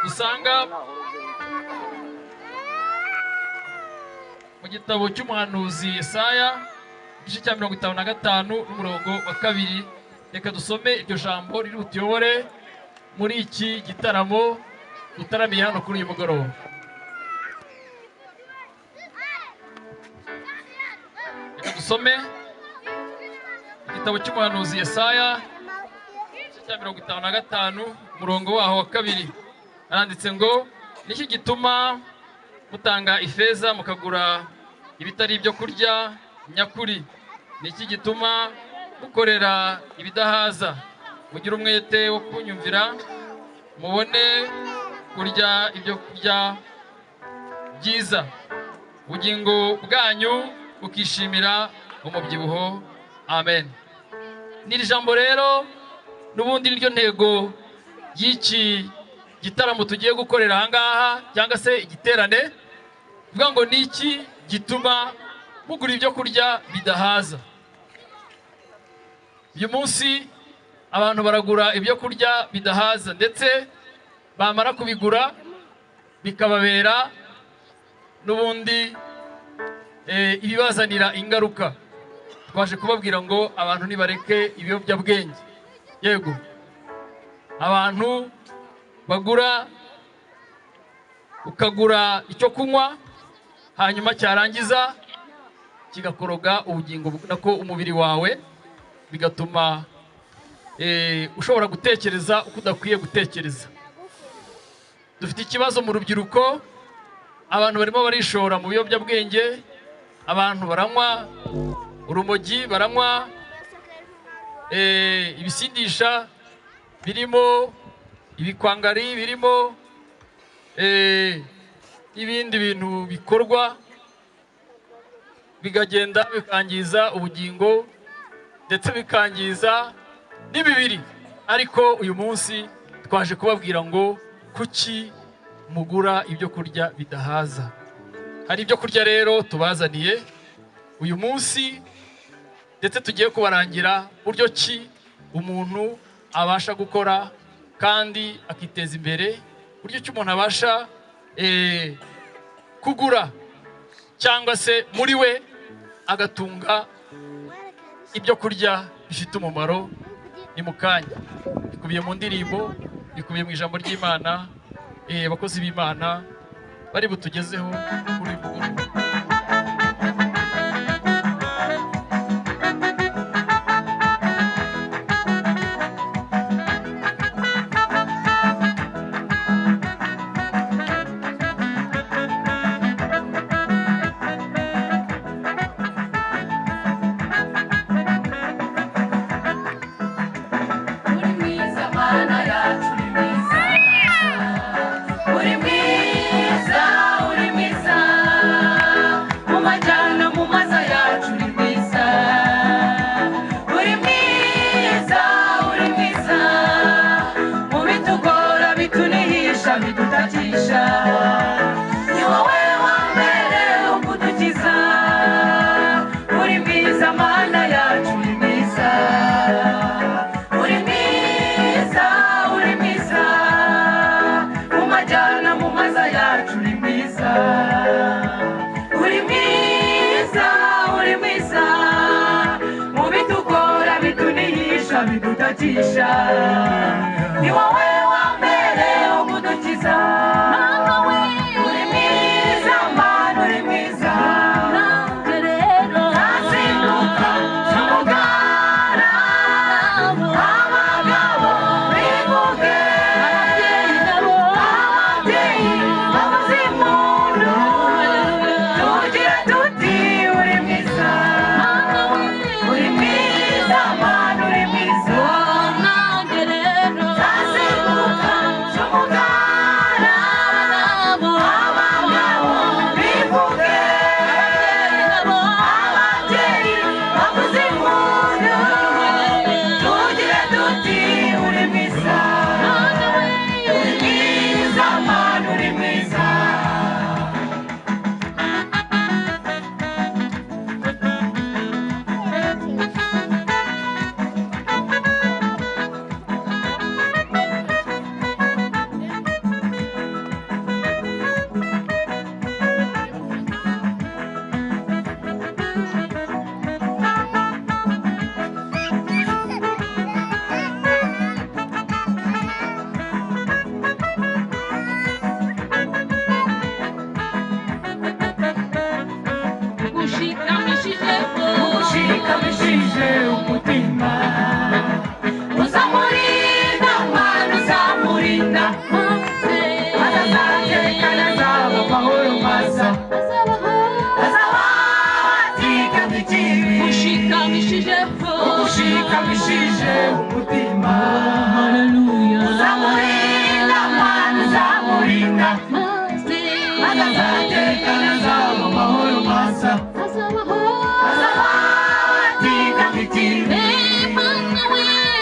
Dusanga mu gitabo cy'umuhanuzi Yesaya, igice cya 55 n'umurongo wa 2. Reka dusome iryo jambo riri butuyobore muri iki gitaramo dutaramiye hano kuri uyu mugoroba. Reka dusome igitabo cy'umuhanuzi Yesaya, igice cya 55 umurongo waho wa 2. Aranditse ngo: niki gituma mutanga ifeza mukagura ibitari ibyo kurya nyakuri? Niki gituma mukorera ibidahaza? Mugire umwete wo kunyumvira, mubone kurya ibyo kurya byiza, ubugingo bwanyu bukishimira umubyibuho. Amen. N'iri jambo rero n'ubundi niryo ntego y'iki gitaramo tugiye gukorera aha ngaha, cyangwa se igiterane. Kuvuga ngo niki gituma mugura ibyo kurya bidahaza? Uyu munsi abantu baragura ibyo kurya bidahaza, ndetse bamara kubigura bikababera n'ubundi ibibazanira ingaruka. Twaje kubabwira ngo abantu nibareke ibiyobyabwenge. Yego, abantu bagura, ukagura icyo kunywa hanyuma cyarangiza kigakoroga ubugingo nako umubiri wawe, bigatuma ushobora gutekereza uko udakwiye gutekereza. Dufite ikibazo mu rubyiruko, abantu barimo barishora mu biyobyabwenge, abantu baranywa urumogi, baranywa ibisindisha birimo ibikwangari, birimo n'ibindi bintu bikorwa bikagenda bikangiza ubugingo ndetse bikangiza n'imibiri. Ariko uyu munsi twaje kubabwira ngo kuki mugura ibyo kurya bidahaza? Hari ibyo kurya rero tubazaniye uyu munsi, ndetse tugiye kubarangira buryo ki umuntu abasha gukora kandi akiteza imbere, buryo ki umuntu abasha kugura cyangwa se muri we agatunga ibyo kurya bifite umumaro. Ni mu kanya, bikubiye mu ndirimbo, bikubiye mu ijambo ry'Imana. Abakozi b'Imana bari butugezeho kuri uyu mugoroba. Uri mwiza Mana yacu, uri mwiza, uri mwiza, uri mwiza, mu majyana mu maza yacu uri mwiza, uri mwiza, uri mwiza, mu bitugora bitunihisha bidutakisha, ni wowe wa mbere ukudukiza, uri mwiza Mana yacu, uri mwiza. Uri mwiza, uri mwiza, mu majyana mu maza yacu uri mwiza, uri mwiza, uri mwiza, mu bitugora bitunihisha bidutakisha, ni wowe wa mbere ukudukiza. Uri mwiza Mana, uri mwiza, ntazinduka n'umugara, abagabo bivuge, ababyeyi bavuze impundu, tugire tuti uri mwiza, uri mwiza Mana, uri mwiza. Azamurinda maze azatekana azaba amahoro masa azaba atigafite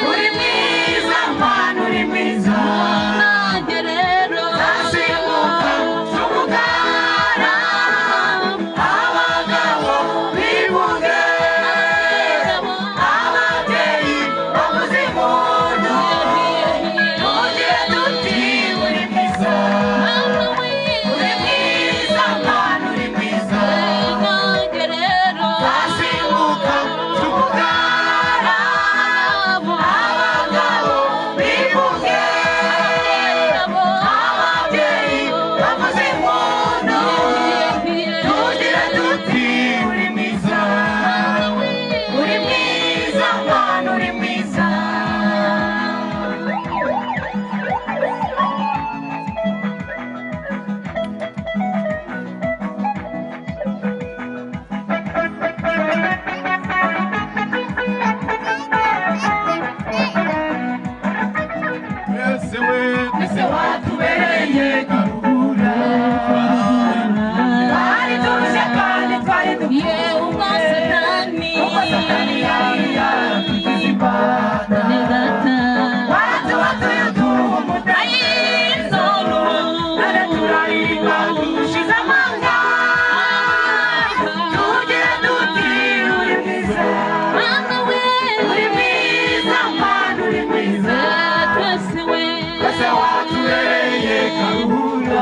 uri mwiza mana uri mwiza zasimbuka z'umugara abagabo bivuge ababyeyi bavuze impundu tugire tuti uri mwiza uri mwiza mana uri mwiza zasimbuka z'umugara abagabo bivuge ababyeyi bavuze impundu tugire tuti uri mwiza uri mwiza mana uri mwiza. Twese we Ese watubereye karuhura twari turushye kandi twari dupfuye ubwo Satani yari yaratugize imbata waratuhatuye uduha umudendezo none turaririmba dushize amanga tugira tuti uri mwiza uri mwiza mana uri mwiza twese watubereye karuhura.